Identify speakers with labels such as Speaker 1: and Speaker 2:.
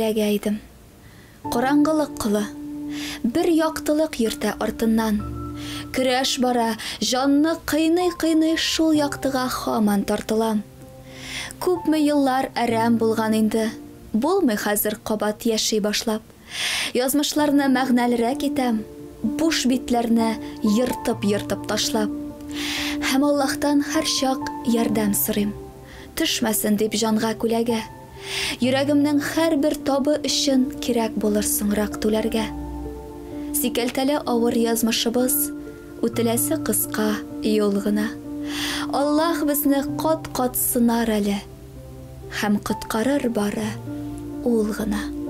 Speaker 1: күләгә идем. Караңгылык колы. Бер яктылык йөртә артыннан. Көрәш бара, җанны кыйный-кыйный шул яктыга һаман тартылам. Күпме еллар әрәм булган инде, булмый хәзер кабат яши башлап. Язмышларны мәгънәлерәк итәм, буш битләрне ертып-ертып ташлап. Һәм Аллаһтан һәрчак ярдәм сорыйм, төшмәсен дип җанга күләгә. Йөрәгемнең һәрбер табы өчен кирәк булыр соңрак түләргә. Сикәлтәле авыр язмышыбыз, үтеләсе кыска юл гына. Аллаһ безне кат-кат сынар әле, һәм коткарыр бары Ул гына.